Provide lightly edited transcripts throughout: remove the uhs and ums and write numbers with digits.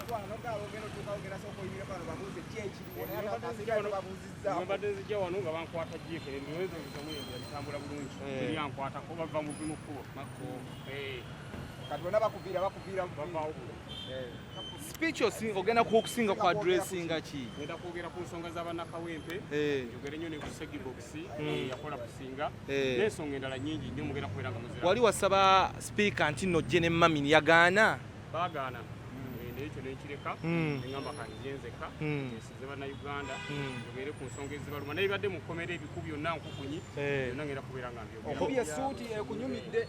Bakutwala n'ogala ogenda otuuka ogenda sooka oyimireko wano babuuze ki ekiriwo naye ate abaserikale tobabuuzizzaako. Mbadde nzija wano nga bankwata jieke ndowooza obutamuyingira bitambula bulungi. Eh. Teri ankwatako bava mu mu kkubo. Eh, Kati bonna bakuviira bakuviira bavaawo. Speech osinga ogenda kusinga ku addressinga ki? Ngenda kwogera ku nsonga z'abannakawempe. Eh. Njogere nnyo ne ku Segibox yakola kusinga Eh. n'ensonga endala nnyingi nnyo mugenda kubeera nga muzira. Wali wasaba speaker nti nno ojje ne Mamini yagaana. Baagaana. Eh, naye ekyo ne nkireka ne ŋŋamba kanzije nzekka nsize Bannayuganda njogere ku nsonga ezibaluma naye bibadde mu kkomera ebiku byonna nkukunyi Eh. byonna ngenda kubeera nga mbyogera. Okubye essuuti ekunyumidde.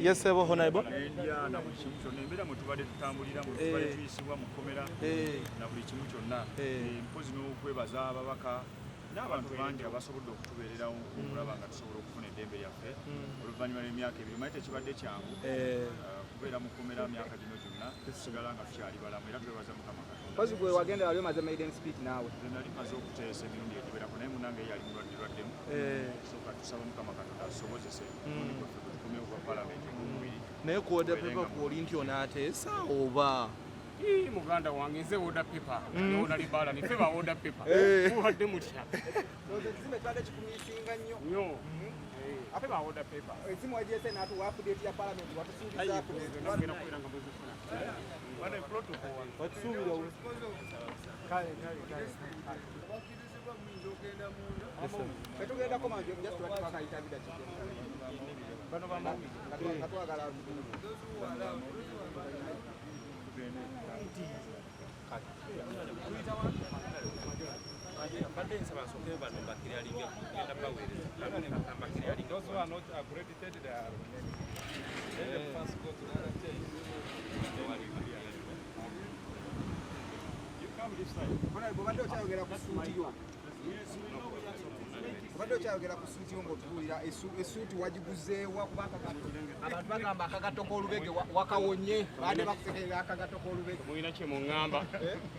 Yes, sir, Honorable. Endya na buli kimu kyonna, embeera mwe tubadde tutambulira, mwe tubadde tuyisibwa mu kkomera na buli kimu kyonna. Mpozi n'okwebaza ababaka n'abantu bangi abasobodde okutubeererawo okulaba nga tusobola okufuna eddembe lyaffe oluvannyuma lw'emyaka 2. Manyi tekibadde kyangu kubeera mu kkomera myaka gino gyonna, tusigala nga tukyali balamu era twebaza Mukama Katonda. Mpozi gwe wagenda wali omaze maiden speech naawe. Nze nali maze okuteesa emirundi egiwerako naye munnange ye yali mulwadde lwaddemu. So katusaba Mukama Katonda atusobozese omulundi gwaffe gwe tukomyewo gwa Palamenti ogwokubiri. Naye ku order paper kw'oli nti onaateesa oba? Ii, muganda wange nze order paper ne libala niffe ba order paper mubadde mutya Ndowooza ekizimbe kibadde kikumiisinga nnyo. nnyo. Eh, ate ba order paper Esimu wagyese n'atuwa update ya Parliament watusuubiza update. mugenda kubeera nga muzifuna. Ffe tugenda koma nje just tubadde twakayita bidakika. Bano bamawulire. Nga twagala Mbadde nsaba nsooke bano mbakiryalinga kugenda baweereza mbakiryalinga. Those who are not accredited, they are. Let them first go to the other stage. Honorable, obadde okyayogera ku ssuuti yo. Obadde okyayogera ku ssuuti yo ng'otubuulira essuuti wagiguzeewa kuba akagatto abantu bagamba akagatto k'olubege wakawonye baadde bakusekerera akagatto k'olubege. Mulina kye muŋŋamba,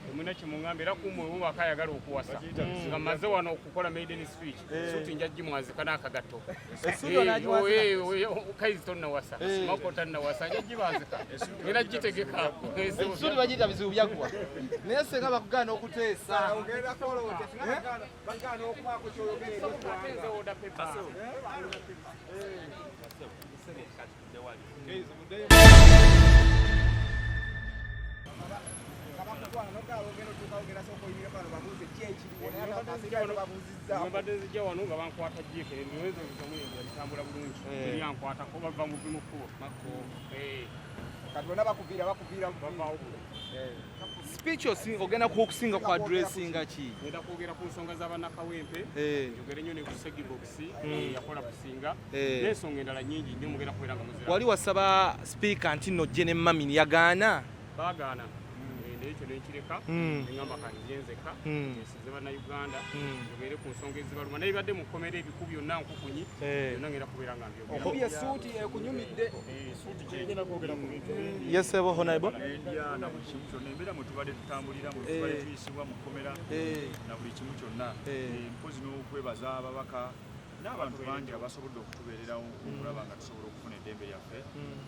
temulina kye muŋŋamba era kumwe bubaka ayagala okuwasa nga mmaze wano okukola maiden speech suuti nja gimwazika n'akagatto. Essuuti onaagiwazika? Kaizi tonnawasa, Mako tannawasa, nja gibazika ngenda gitegeka. Essuuti bagiyita bizibu byaggwa. Naye singa bakugaana okuteesa. Ogenda kukola otya singa bagaana okubaako ky'oyogera eri eggwanga? Nze order paper. Nga bakutwala n'ogala ogenda otuuka ogenda sooka oyimireko wano babuuze ki ekiriwo naye ate abaserikale tobabuuzizzaako. Mbadde nzija wano nga bankwata jieke ndowooza obutamuyingira bitambula bulungi. Teri ankwatako bava mu mu kkubo. Eh, Kati bonna bakuviira bakuviira bavaawo. Speech osinga ogenda kusinga ku addressinga ki? Ngenda kwogera ku nsonga z'abannakawempe. Njogere nnyo ne ku Segibox yakola kusinga Eh. n'ensonga endala nnyingi nnyo mugenda kubeera nga muzira. Wali wasaba speaker nti nno ojje ne Mamini yagaana. Baagaana. Eh, naye ekyo ne nkireka ne ŋŋamba kanzije nzekka nsize Bannayuganda njogere ku nsonga ezibaluma naye bibadde mu kkomera ebiku byonna nkukunyi byonna ngenda kubeera nga mbyogera. Okubye essuuti ekunyumidde. Yes, sir, Honorable. Endya na buli kimu kyonna, embeera mwe tubadde tutambulira, mwe tubadde tuyisibwa mu kkomera na buli kimu kyonna. Mpozi n'okwebaza ababaka n'abantu bangi abasobodde okutubeererawo okulaba nga tusobola okufuna eddembe lyaffe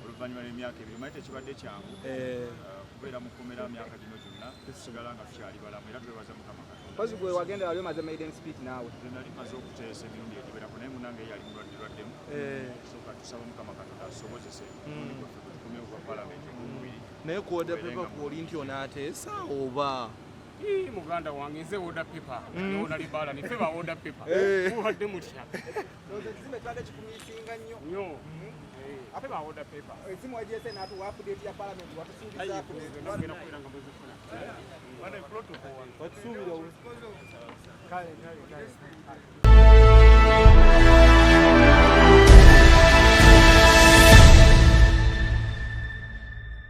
oluvannyuma lw'emyaka 2. Manyi tekibadde kyangu kubeera mu kkomera myaka gino gyonna, tusigala nga tukyali balamu era twebaza Mukama Katonda. Mpozi gwe wagenda wali omaze maiden speech naawe. Nze nali maze okuteesa emirundi egiwerako naye munnange ye yali mulwadde lwaddemu. So katusaba Mukama Katonda atusobozese omulundi gwaffe gwe tukomyewo gwa Palamenti ogwokubiri. Naye ku order paper kw'oli nti onaateesa oba? Ii, muganda wange nze order paper ne order libala niffe ba order paper mubadde mutya Ndowooza ekizimbe kibadde kikumiisinga nnyo. nnyo. Eh, ate ba order paper. Esimu wagyese n'atuwa update ya Parliament watusuubiza update. Mugenda kubeera nga muzifuna.